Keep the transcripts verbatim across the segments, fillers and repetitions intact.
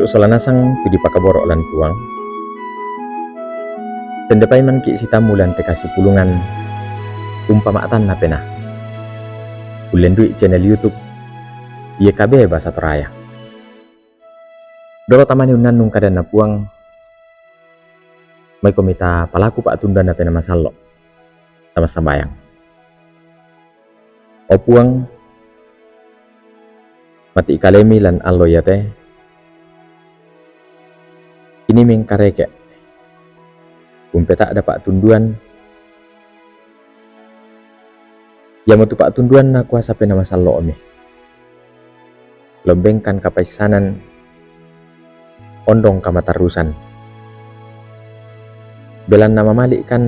Sola nasang tu dipakaboro' lan Puang. Sende paimanki' sitammu lan te kasipulungan umpama'tanna penaa. Ullendui channel YouTube Y K B Bahasa Toraya. Dolo tamane unnannung kadanna Puang, maikomi tapalaku pa'tunduanna Penaa Masallo'. Tamassambayang. O Puang, mati' kalemi lan allo iate, ini mengkareke', umpeta'da pa'tunduan, iamotu pa'tunduanna kuasa Penaa Masallo'mi. Lombengkan kapaissanan, ondong kamatarrusan. Belanna mamali'kan,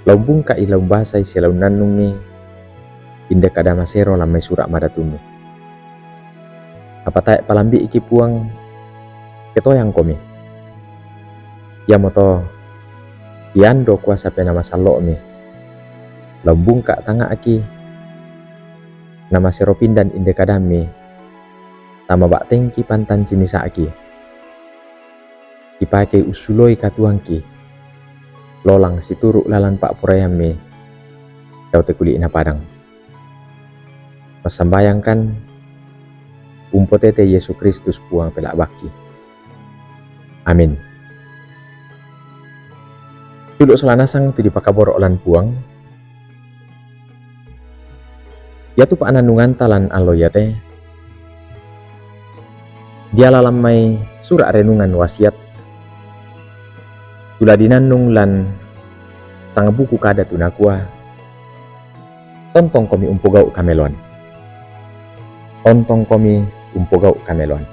la umbungka'i, la umbasai sia la unnannungi inde kada masero lan mai sura' madatummi. Apa tae' palambi'ki Puang, ketoyangkomi. Iamoto iando kuasa Penaa Masallo'mi, la umbungka' tangnga'ki, na masero pindan inde kadammi, tama ba'tengki pantan simisa'ki. Kipakei ussuloi katuoangki, lolang situru' lalan pa'poraiammi, dao te kuli'na padang. Massambayangkan, umpotete Yesu Kristus Puang pela'bakki. Amin. Tudu' sola nasang tu dipakaboro' lan Puang. Iatu pa'nannunganta lan allo iate, diala lan mai sura' renungan wasiat, tu la dinannung lan tang buku kada tu nakua, tontongkomi umpogau' kameloan. Tontongkomi umpogau' kameloan.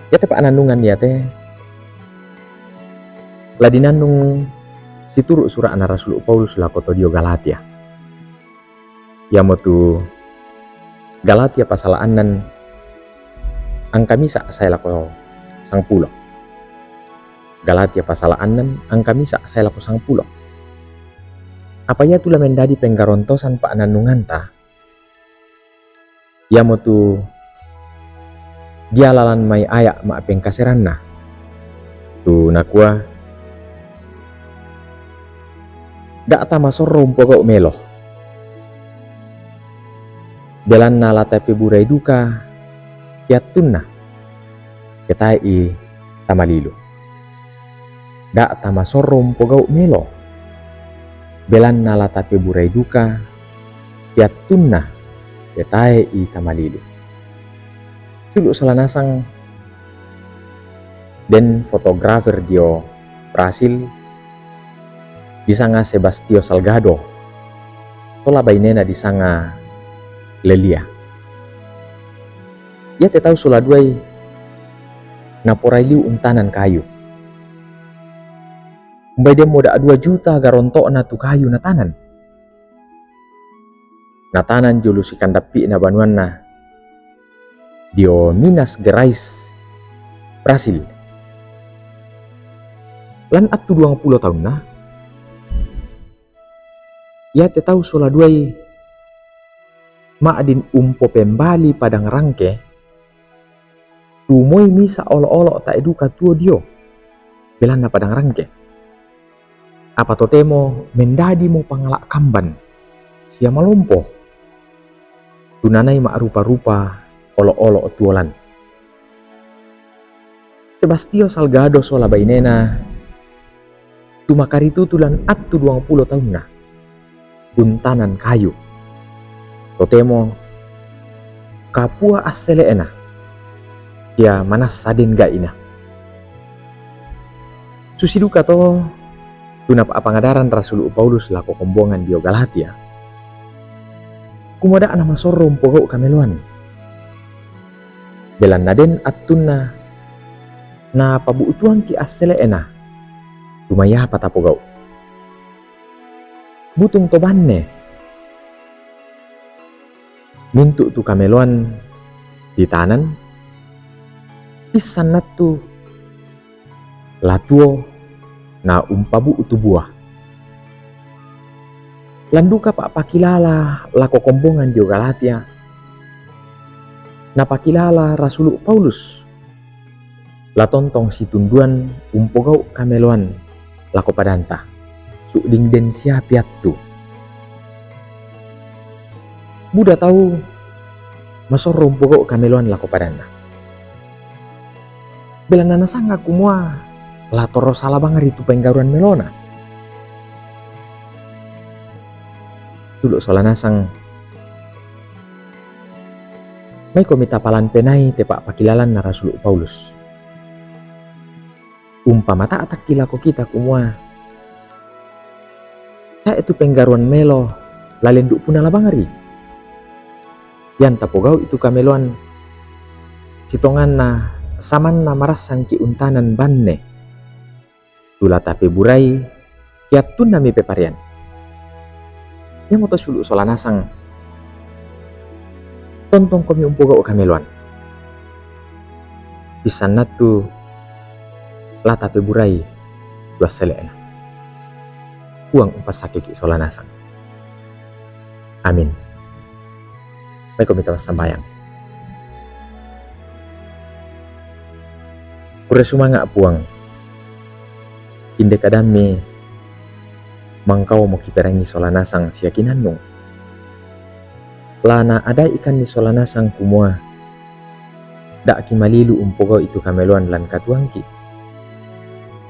Iate pa'nannungan iate la dinannung situru' sura'na Rasulu' Paulus lako to dio Galatia. Iamotu Galatia pasala' annan angka misa' sae lako sangpulo. Galatia pasala' annan angka misa' sae lako sangpulo. Apa iatu la mendadi penggarontosan pa'nannunganta, iamotu diala lan mai aya' ma'pengkaseranna, tu nakua, da' tamasorro umpogau' melo, belanna la tapeburai duka ke attunna, ke tae'i tamalilu. Da' tamasorro umpogau' melo, belanna la tapeburai duka ke attunna, ke tae'i tamalilu. Tudu' sola nasang, den fotografer dio Brasil, disanga Sebastião Salgado, sola bainena disanga Lelia. Iate tau sola duai naporai liu untanan kayu. Umbai demmo da'dua juta garonto'na tu kayu natanan. Natanan jolo sikandappi'na banuanna dio Minas Gerais, Brasil. Lan attu duangpulo taunna, iate tau sola duai ma'din umpopembali padang rangke, tu moi misa' olo'-olo' tae' duka tuo dio, belanna padang rangke. Apa totemo mendadimo pangala' kamban sia malompo, tu nanai ma'rupa-rupa olo'-olo' tuo lan. Sebastião Salgado sola bainena tu makaritutu lan attu duangpulo taunna untanan kayu. Totemo kapua assele'na sia manassa denggaina. Susi duka to tu napa'pangadaran Rasulu' Paulus lako kombongan dio Galatia, kumua da' namasorro umpogau' kameloan. Belanna den attunna napabu'tuangki' assele'na tu maiapa tapogau'. Butung to banne mintu' tu kameloan ditanan, pissan nattu la tuo na umpabu'tu bua. Lan duka pa'pakilala lako kombongan dio Galatia, Napakilala rasulu' Paulus la tontong situnduan umpogau' kameloan lako padanta, su'ding den sia piattu. Buda tau masorro umpogau' kameloan lako padanna. Belanna nasanga kumua la torro sala bangari tu penggaruan melona. Tulo' sola nasang, maiko mitapalan penai te pa'pakilalanna rasulu' Paulus. Umpamata'takki lako kita kumua, tae' tu penggaruan melo la lendu' punala bangari. Ian tapogau'i tu kameloan sitonganna samanna marassangki' untanan banne. Tu la tapeburai kiattunna mipeparian. Iamoto sulu' sola nasang, tontongkomi umpogau' kameloan. Bissannattu la tapeburai tu assele'na. Puang umpassakeki' sola nasang. Amin. Maiko mita massambayang. Kurre sumanga' Puang, inde kadammi mangkaomo kiperangi sola nasang sia kinannung. La naada'ikanni sola nasang kumua, da'ki malilu umpogau'i tu kameloan lan katuoangki.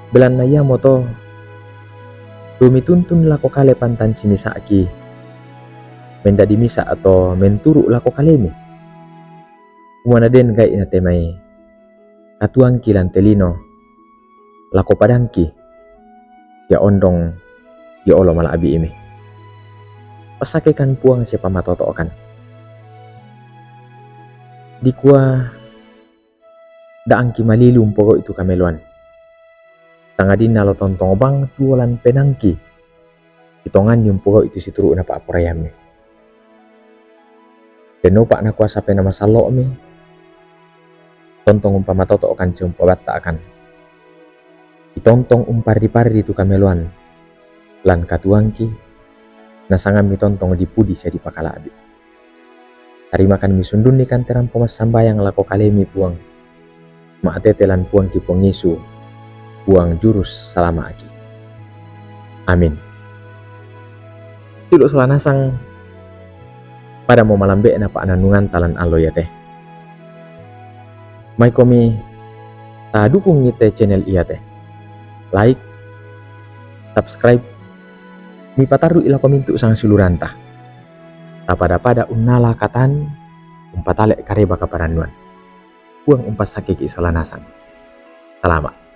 Belanna iamoto tu mituntun lako kale pantan simisa'ki, mendadi misa' to menturu' lako kalemi. Kumua naden gai'na te mai katuoangki lan te lino lako padangki, sia ondong dio olo mala'bi'mi. Passakekan Puang sia pamatoto'kan. Dikua da'angki malilu umpogau'i tu kameloan. Sangadinna la tontong bang tuo lan penaangki, sitonganni umpogau'i tu situru'na pa'poraiammi. Dennopa nakuasa Penaa Masallo'mi, tontong umpamatoto'kan sia umpabatta'kan. Itontong umparri-parri tu kameloan lan katuoangki, nasangammi tontong dipudi sia dipakala'bi'. Tarimakanmi sundunni kan te rampo massambayang lako kalemi Puang. Ma'tete lan Puangki Puang Yesu, Puang Juru Salama'ki. Amin. Tulo' sola nasang, padamo malambe'na pa'nannunganta lan allo iate. Maikomi tadukungi te channel iate. Like, subscribe, mipatarru'i lako mintu' sangsiuluranta. Tapada-pada unnala katan umpatale' kareba kaparannuan. Puang umpassakeki' sola nasang. Salama'.